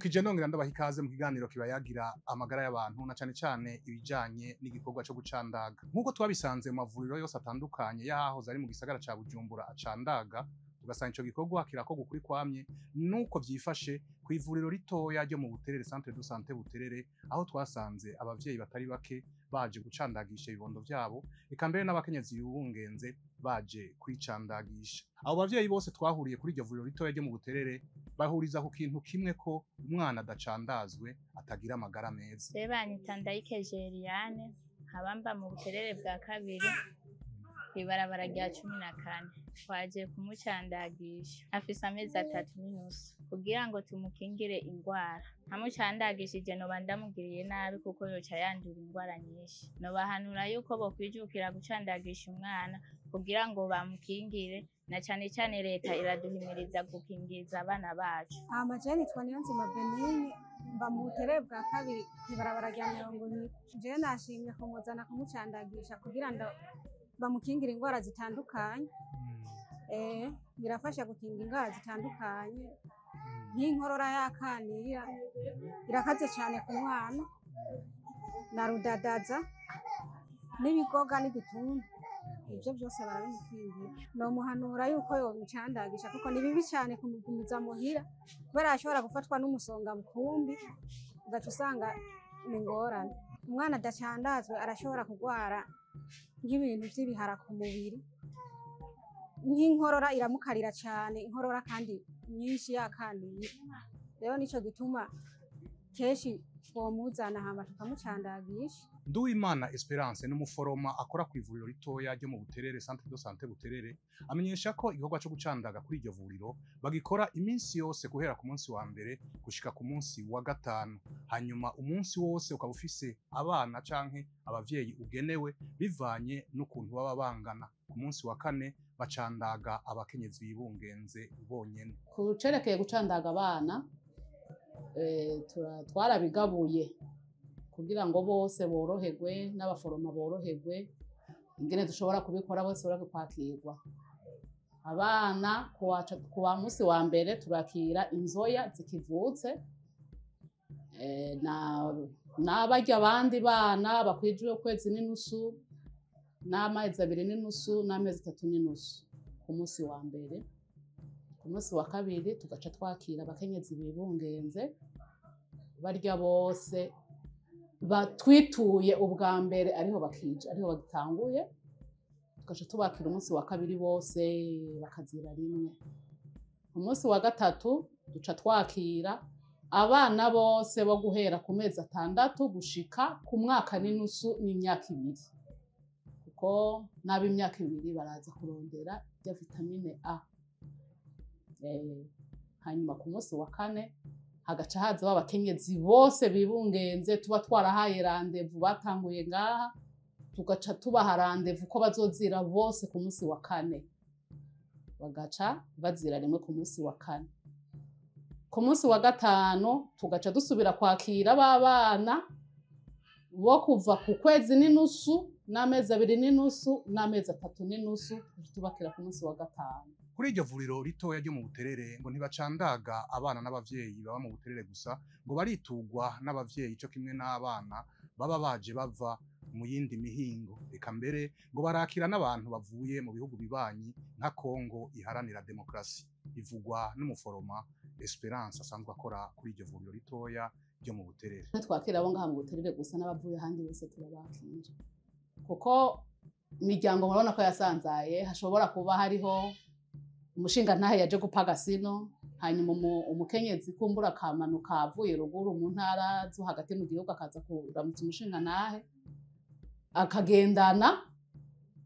Ndabaramukije nongera ndabaha ikaze mu kiganiro kibayagira amagara y'abantu na cane cane ibijanye n'igikorwa co gucandaga. Nk'uko twabisanze mu mavuriro yose atandukanye y'ahahoze ari mu gisagara ca Bujumbura acandaga, tugasanga ico gikorwa kirakorwa ukuri kwamye, nuko vyifashe kw'ivuriro ritoya ryo mu Buterere, Centre de Santé Buterere, aho twasanze abavyeyi batari bake baje gucandagisha ibibondo vyabo, eka mbere n'abakenyezi bibungenze baje kwicandagisha. Abo bavyeyi bose twahuriye kuri iryo vuriro ritoya ryo mu Buterere bahuriza ku kintu kimwe, ko umwana adacandazwe atagira amagara meza. Je banyita Ndayikeje Eliane, nkaba mba mu Buterere bwa kabiri, kw'ibarabara rya 14. Twaje kumucandagisha, afise amezi 3 n'inusu, kugira ngo tumukingire ingwara. Ntamucandagishije noba ndamugiriye nabi, kuko yoca yandura ingwara nyinshi. Nobahanura yuko bokwijukira gucandagisha umwana kugira ngo bamukingire, na cane cane leta iraduhimiriza gukingiza abana bacu. Hama je nitwa Niyonzima Benigne, mba mu Buterere bwa kabiri, kw'ibarabara rya 20. Jewe nashimye kumuzana kumucandagisha kugira ngo bamukingire ingwara zitandukanye. Birafasha gukinga ingwara zitandukanye, nk'inkorora y'akanira irakaze cane ku mwana, na rudadaza n'ibigoga n'igituntu, ivyo vyose barabimukingira. Nomuhanura yuko yomucandagisha, kuko ni bibi cane kumugumiza muhira, kubera ashobora gufatwa n'umusonga bukumbi, ugaca usanga ni ingorane. Umwana adacandazwe arashobora kugwara nk'ibintu vy'ibihara ku mubiri, nk'inkorora iramukarira cane, inkorora kandi nyinshi yakanira. Rero nico gituma kenshi twomuzana hama tukamucandagisha. Nduwimana Esperance n'umuforoma akora ku ivuriro ritoya ryo mu Buterere, Centre de Santé Buterere, amenyesha ko igikorwa co gucandaga kuri iryo vuriro bagikora iminsi yose guhera ku munsi wa mbere gushika ku munsi wa gatanu, hanyuma umunsi wose ukaba ufise abana canke abavyeyi ugenewe bivanye n'ukuntu baba bangana. Ku munsi wa kane bacandaga abakenyezi bibungenze bonyene. Ku cerekeye gucandaga abana, twarabigabuye kugira ngo bose boroherwe n'abaforoma boroherwe ingene dushobora kubikora, bose boroherwe kwakirwa. Abana kuwa musi wa mbere turakira inzoya zikivutse, n'abarya abandi bana bakwije ukwezi n'inusu n'amezi 2 n'inusu n'amezi 3 n'inusu ku munsi wa mbere. Ku munsi wa kabiri tugaca twakira abakenyezi bibungenze, barya bose batwituye ubwa mbere ariho bakije, ariho bagitanguye, tugaca tubakira umunsi wa kabiri bose bakazira rimwe. Umunsi wa gatatu duca twakira abana bose bo guhera ku mezi 6 gushika ku mwaka n'inusu n'imyaka 2, kuko n'ab'imyaka 2 baraza kurondera ya vitamine A. Hanyuma ku munsi wa kane hagaca haza abakenyezi bose bibungenze tuba twarahaye rendez-vous batanguye ngaha, tugaca tubaha rendez-vous ko bazozira bose ku munsi wa kane, bagaca bazira rimwe ku munsi wa kane. Ku munsi wa gatanu tugaca dusubira kwakira b'abana bo kuva ku kwezi n'inusu n'amezi 2 n'inusu n'amezi 3 n'inusu, tubakira ku munsi wa gatanu. Kuri iryo vuriro ritoya ryo mu Buterere ngo ntibacandaga abana n'abavyeyi baba mu Buterere gusa, ngo baritugwa n'abavyeyi co kimwe n'abana baba baje bava mu yindi mihingo, eka mbere ngo barakira n'abantu bavuye mu bihugu bibanyi nka Kongo Iharanira Demokarasi. Bivugwa n'umuforoma Esperance asanzwe akora kuri iryo vuriro ritoya ryo mu Buterere. Twakira abo ngaha mu Buterere gusa, n'abavuye ahandi bose turabakira, kuko imiryango murabona ko yasanzaye. Hashobora kuba hariho umushingantahe yaje gupagasa ino, hanyuma umukenyezi kumbura akamanuka avuye ruguru mu ntara zo hagati mu gihugu, akaza kuramutsa umushingantahe, akagendana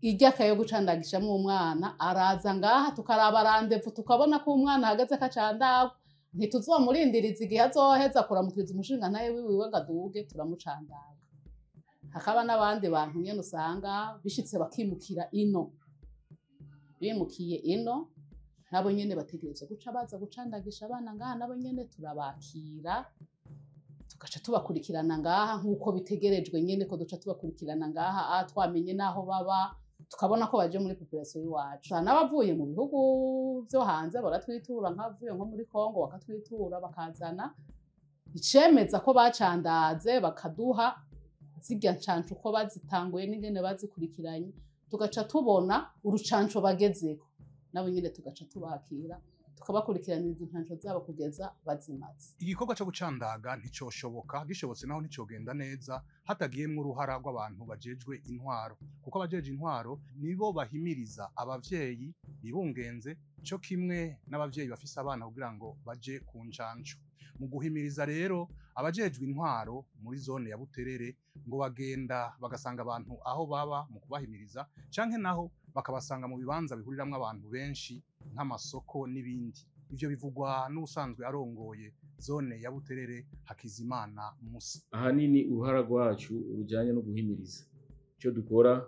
irya kayo gucandagishamwo umwana. Araza ngaha tukaraba rendez-vous, tukabona ko umwana ahagaze kacandagwa, ntituzomurindiriza igihe azoheza kuramukiriza umushingantahe wiwe ngo aduge, turamucandaga. Hakaba n'abandi bantu nyene usanga bishitse bakimukira ino, bimukiye ino nabo nyene bategerezwa guca baza gucandagisha abana ngaha, nabo nyene turabakira, tugaca tubakurikirana ngaha nk'uko bitegerejwe nyene ko duca tubakurikirana ngaha, twamenye n'aho baba, tukabona ko baje muri population y'iwacu. N'abavuye mu bihugu vyo hanze baratwitura, nk'abavuye nko muri Congo bakatwitura, bakazana icemeza ko bacandaze, bakaduha zirya ncanco uko bazitanguye n'ingene bazikurikiranye, tugaca tubona urucanco bagezeko, nabo nyene tugaca tubakira, tukabakurikiranira incanco zabo kugeza bazimaze. Igikorwa co gucandaga nticoshoboka, gishobotse naho nticogenda neza hatagiyemwo uruhara rw'abantu bajejwe intwaro, kuko abajejwe intwaro nibo bahimiriza abavyeyi bibungenze co kimwe n'abavyeyi bafise abana kugira ngo baje ku ncanco. Mu guhimiriza rero, abajejwe intwaro muri zone ya Buterere ngo bagenda bagasanga abantu aho baba mu kubahimiriza, canke naho bakabasanga mu bibanza bihuriramwo abantu benshi nk'amasoko n'ibindi. Ivyo bivugwa n'usanzwe arongoye zone ya Buterere, Hakizimana Musa. Ahanini uruhara rwacu rujanye no guhimiriza, icyo dukora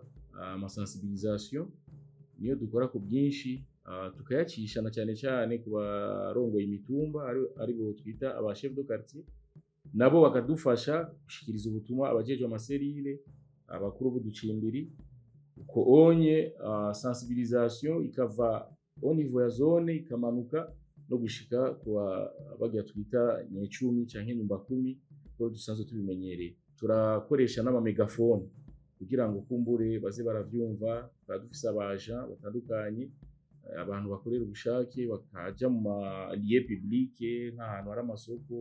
amasensibilisation niyo dukora ku bwinshi, tukayacisha na cyane cyane ku barongoye imitumba, aribo twita aba chef de quartier, nabo bakadufasha gushikiriza ubutumwa abajejwe amaserire, abakuru b'uducimbiri. Uko onye sensibilisation ikava au niveau ya zone ikamanuka no gushika ku bagira twita nyecumi canke nyumba kumi, ko dusanzwe tubimenyereye. Turakoresha n'amamegafone kugira ngo kumbure baze baravyumva. Tukaba dufise abaja batandukanye, abantu bakorera ubushake, bakaja mu ma lieu public nk'ahantu hari amasoko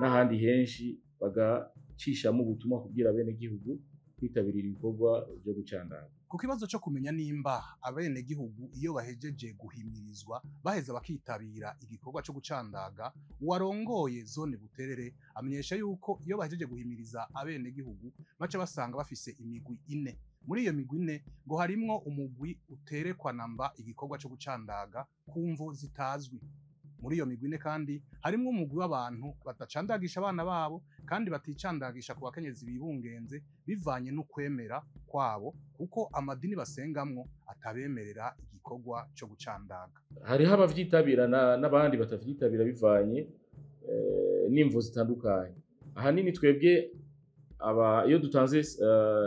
n'ahandi henshi, bagacishamo ubutumwa kugira bene gihugu kwitabirira ibikorwa vyo gucandaga. Ku kibazo co kumenya nimba abenegihugu iyo bahejeje guhimirizwa baheza bakitabira igikorwa co gucandaga, uwarongoye zone Buterere amenyesha yuko iyo bahejeje guhimiriza abenegihugu baca basanga bafise imigwi ine. Muri iyo migwi ine ngo harimwo umugwi uterekwa namba igikorwa co gucandaga ku mvo zitazwi. Muri iyo migwi ine kandi harimwo umugwi w'abantu badacandagisha abana babo kandi baticandagisha ku bakenyezi bibungenze, bivanye n'ukwemera kwabo, kuko amadini basengamwo atabemerera igikorwa co gucandaga. Hariho abavyitabira n'abandi batavyitabira bivanye n'imvo zitandukanye. Ahanini twebwe aba iyo dutanze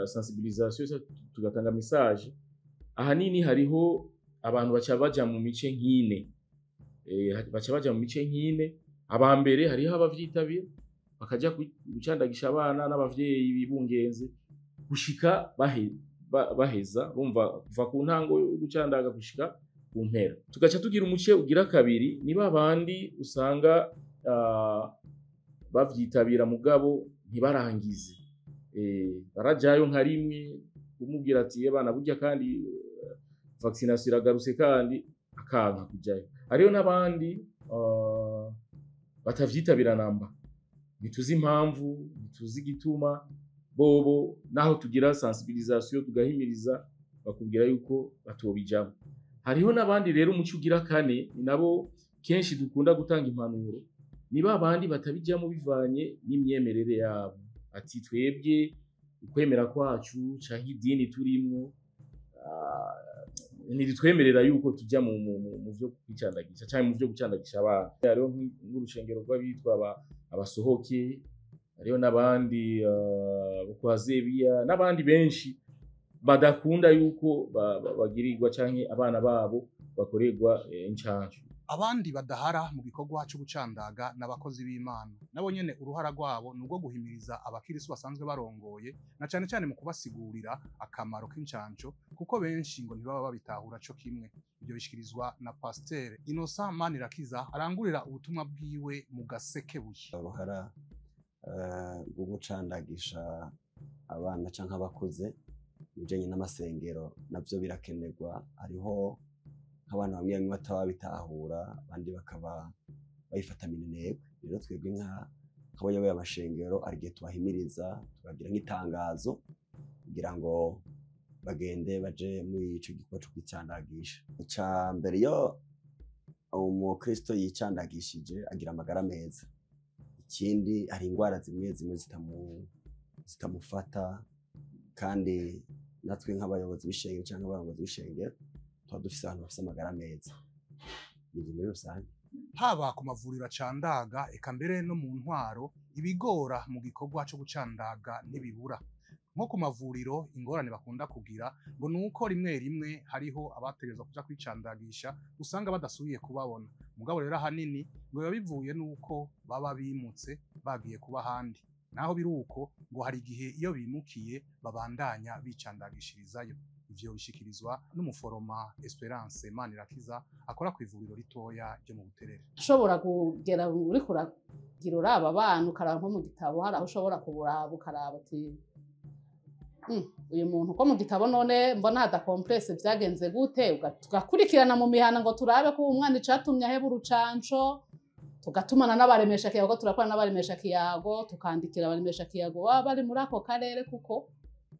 sensibilisation, tugatanga message, ahanini hariho abantu baca baja mu mice nk'ine. Baca baja mu mice nk'ine. Aba mbere, hariho abavyitabira bakaja gucandagisha abana n'abavyeyi bibungenze gushika baheza, bumva kuva ku ntango yo gucandaga gushika ku mpera. Tugaca tugira umuce ugira kabiri, niba abandi usanga bavyitabira mugabo ntibarangize, barajayo nka rimwe kumubwira ati: "Bana, burya kandi vaccination iragarutse", kandi akanka kujayo. Hariho n'abandi batavyitabira namba, ntituzi impamvu, ntituzi igituma. Bobo naho tugira sensibilisation tugahimiriza, bakubwira yuko batobijamo. Hariho n'abandi rero umuco ugira kane, ni nabo kenshi dukunda gutanga impanuro, ni ba bandi batabijyamo bivanye n'imyemerere yabo, ati: "Twebwe ukwemera kwacu canke idini turimwo ntitwemerera yuko tujya mu vyo kwicandagisha canke mu vyo gucandagisha abana." Hariho nk'urushengero rw'abitwa abasohoke, hariho n'abandi bo kwa Zebiya n'abandi benshi badakunda yuko bagirirwa canke abana babo bakorerwa incanco. Abandi badahara mu gikorwa cyo gucandaga n'abakozi b'Imana. Nabo nyene uruhara rwabo ni urwo guhimiriza abakirisu basanzwe barongoye, na cane cane mu kubasigurira akamaro k'incanco, kuko benshi ngo ntibaba babitahura co kimwe. Ibyo bishikirizwa na Pasteur Innocent Manirakiza arangurira ubutumwa bwiwe mu Gasekebuye. Uruhara rwo gucandagisha abana canke abakuze ibijanye n'amasengero navyo birakenerwa. Hariho nk'abantu bamwe bamwe bataba babitahura, abandi bakaba bayifata minenegwe. Rero twebwe nk'abayoboye amashengero hari igihe tubahimiriza, tukagira nk'itangazo kugira ngo bagende baje muri ico gikorwa co kwicandagisha. Ica mbere, iyo umukristo yicandagishije agira amagara meza. Ikindi, hari ingwara zimwe zimwe zitamufata, kandi natwe nk'abayobozi b'ishengero canke abarongozi b'ishengero tuba dufise abantu bafise amagara meza. Nivyo muri rusange. Haba ku mavuriro acandaga, eka mbere no mu ntwaro, ibigora mu gikorwa co gucandaga ntibibura. Nko ku mavuriro, ingorane bakunda kugira ngo nuko rimwe rimwe hariho abategerezwa kuja kwicandagisha usanga badasubiye kubabona. Mugabo rero ahanini ngo biba bivuye nuko baba bimutse bagiye kuba ahandi. Naho biri uko, ngo hari igihe iyo bimukiye babandanya bicandagishirizayo. Ivyo bishikirizwa n'umuforoma Esperance Manirakiza akora ku ivuriro ritoya ryo mu Buterere. Ushobora kugera uriko uragira uraba abana, ukaraba nko mu gitabo, hari aho ushobora kuburaba ukaraba uti: Uyu muntu ko mu gitabo none mbona hadakomplese, vyagenze gute?" Tugakurikirana mu mihana ngo turabe ko umwana icatumye aheba urucanco, tugatumana n'abaremesha kiyago, turakorana n'abaremesha kiyago, tukandikira abaremesha kiyago baba bari muri ako karere, kuko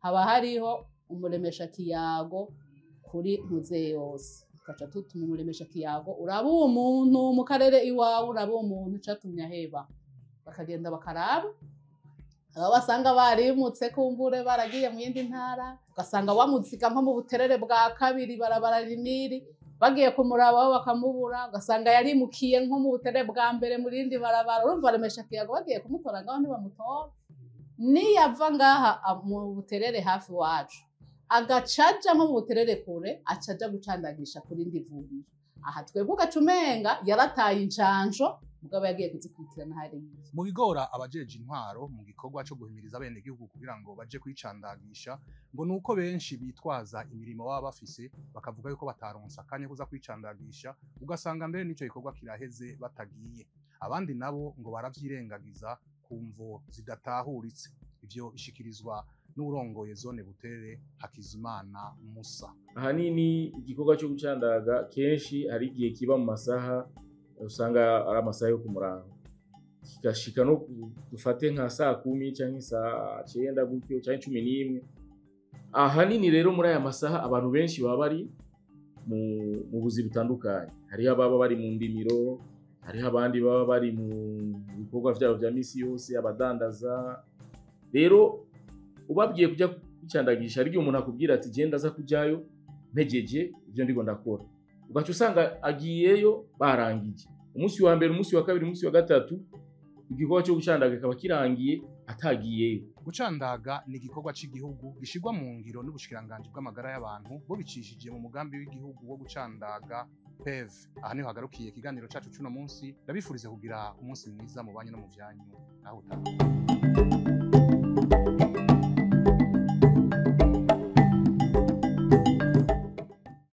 haba hariho umuremesha kiyago kuri ntuze yose. Tugaca tutuma umuremesha kiyago: "Uraba uwo muntu mu karere iwawe, uraba uwo muntu icatumye aheba." Bakagenda bakaraba, abo basanga barimutse, kumbure baragiye mu yindi ntara, ugasanga wamuziga nko mu Buterere bwa kabiri, barabara riniri, bagiye kumuraba bakamubura, ugasanga yarimukiye nko mu Buterere bwa mbere mu rindi barabara. Urumva remesha kiyago bagiye kumutora ngaho ntibamutora. Niyava ngaha mu Buterere hafi wacu agacaja nko mu Buterere kure, acaja gucandagisha ku rindi vuriro, aha twebwe ugaca umenga yarataye incanco, mugabo yagiye kuzikurikirana hariya. Mu bigora abajeje intwaro mu gikorwa co guhimiriza abenegihugu kugira ngo baje kwicandagisha, ngo nuko benshi bitwaza imirimo baba bafise, bakavuga yuko bataronse akanya kuza kwicandagisha, ugasanga mbere n'ico gikorwa kiraheze batagiye. Abandi nabo ngo baravyirengagiza ku mvo zidatahuritse. Ivyo bishikirizwa n'uwurongoye zone Buterere, Hakizimana Musa. Ahanini igikorwa cyo gucandaga kenshi hari igihe kiba mu masaha usanga ari amasaha yo ku murango, kigashika no dufate nka saa 10 canke saa 9 gutyo canke 11. Ahanini rero muri aya masaha abantu benshi baba bari mu buzi butandukanye. Hariho ababa bari mu ndimiro, hariho abandi baba bari mu bikorwa vyabo vya misi yose, abadandaza. Rero ubabwiye kuja kwicandagisha, hari igihe umuntu akubwira ati: "Genda, aza kujayo mpejeje ivyo ndiko ndakora." Ugaca usanga agiyeyo barangije umunsi wa mbere, umunsi wa kabiri, umunsi wa gatatu, igikorwa cyo gucandaga kikaba kirangiye atagiyeyo. Gucandaga ni igikorwa c'igihugu gishirwa mu ngiro n'ubushikiranganji bw'amagara y'abantu bubicishije mu mugambi w'igihugu wo gucandaga, PEV. Aha niho hagarukiye ikiganiro cacu c'uno munsi. Ndabifurize kugira umunsi mwiza mu banyu no mu vyanyu. Naho utaha.